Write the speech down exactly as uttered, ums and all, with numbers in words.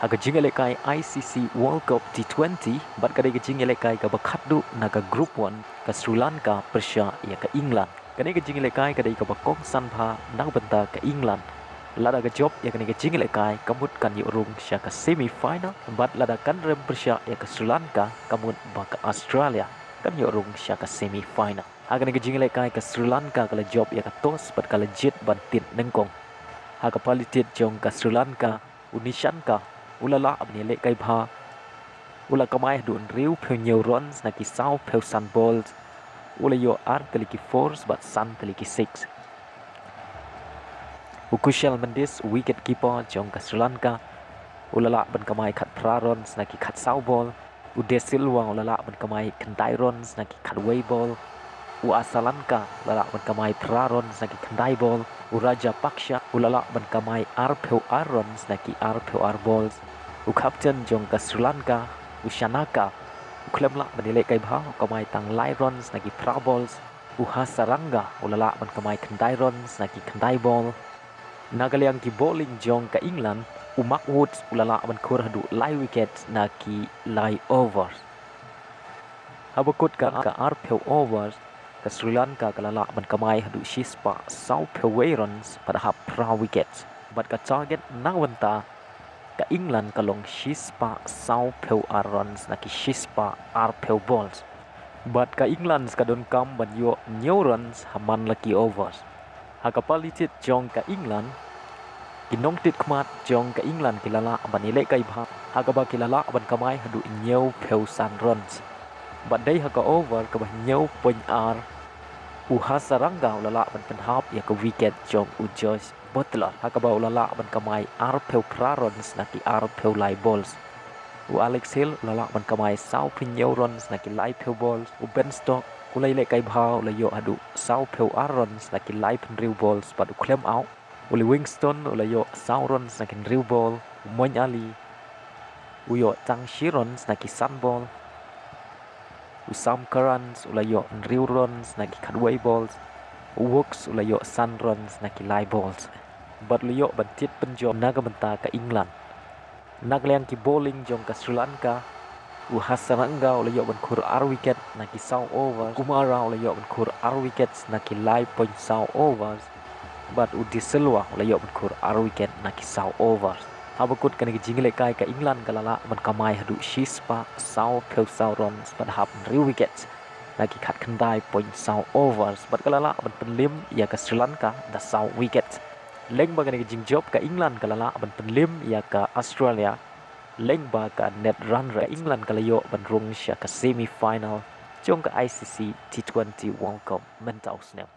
Ha ka jingïalehkai I C C World Cup T twenty, bad ka dei ka jingïalehkai kaba khatduh na ka Group one, ka Sri Lanka pyrshah ïa ka England. Kane ka jingïalehkai ka dei kaba kongsan bha na ka bynta ka England. Lada ka jop ïa kane ka jingïalehkai, ka mut kan ïoh rung sha ka semi final, bad lada kan rem pyrshah ïa ka Sri Lanka, ka mut ba ka Australia kan ïoh rung sha ka semi final. Ha kane ka jingïalehkai, ka Sri Lanka ka la jop ïa ka toss bad ka la jied ban tied nyngkong. Ha ka pali tied jong ka Sri Lanka, u Nishanka u la lah ban ïalehkai bha. U la kamai haduh hynriewphew hynñiew runs na ki sawphew san balls. U la ïoh ar tylli ki fours bad san tylli ki six. U Kusal Mendis, u wicket keeper jong ka Sri Lanka, u la lah ban kamai khatphra runs na ki khatsaw ball. U De Silva u la lah ban kamai khyndai runs na ki khatwei ball. U Asalanka u la lah ban kamai phra runs na ki khyndai ball. U Rajapaksa u la lah ban kamai arphew ar runs na ki arphew ar balls. U captain jong ka Sri Lanka, u Shanaka, u khlem lah ban ïalehkai bha, u kamai tang lai runs na ki phra balls. U Hasaranga u la lah ban kamai khyndai runs na ki khyndai ball. Na ka liang ki bowling jong ka England, u Mark Wood u la lah ban khur haduh lai wicket na ki lai over. Haba kut ka, ka arphew over, ka Sri Lanka ka la lah ban kamai haduh shispah sawphew wei runs bad hap phra wicket. Bad ka target na ka bynta ka England ka long shispah sawphew ar runs na ki shispah arphew balls. Bad ka England ka donkam ban ïoh hynñiew runs ha man la ki overs. Ha ka pali tied jong ka England, ki nongtied khmat jong ka England ki la lah ban ïalehkai bha, ha kaba ki la lah ban kamai haduh hynñiewphew san runs. Bad dei ha ka over kaba hynñiew point ar, u Hasaranga u la lah ban pynhap ïa ka wicket jong u Josh Buttler, ha kaba u la lah ban kamai arphew phra runs na ki arphew lai balls. U Alex Hales u la lah ban kamai sawphew hynñiew runs na ki laiphew balls. U Ben Stokes u la ïalehkai bha, u la ïoh haduh sawphew ar runs na ki laiphew hynriew balls bad u khlem out. U Livingstone u la ïoh saw runs na ki hynriew ball. U Moeen Ali u ïoh tang shi runs na ki san ball. U Sam Curran u la ïoh hynriew runs na ki khatwei balls. U Woakes u la ïoh san runs na ki lai balls. Bad u la ïoh ban tied pynjop na ka bynta ka England. Na ka liang ki bowling jong ka Sri Lanka, u Hasaranga u la ïoh ban khur ar wicket na ki saw over. Kumara u la ïoh ban khur ar wicket na ki lai point saw over. Bad u De Silva u la ïoh ban khur ar wicket na ki saw over. Haba kut kane ka jingïalehkai, ka England ka la lah ban kamai haduh shispah sawphew saw runs bad hap hynriew wicket na ki khatkhyndai point saw overs bad ka la lah ban pynliem ïa ka Sri Lanka da saw wicket. Lyngba kane ka jingjop, ka England ka la lah ban pynliem ïa ka Australia lyngba ka net run rate. Ka England ka la ïoh ban rung sha ka semi final jong ka I C C T twenty World Cup mynta u snem.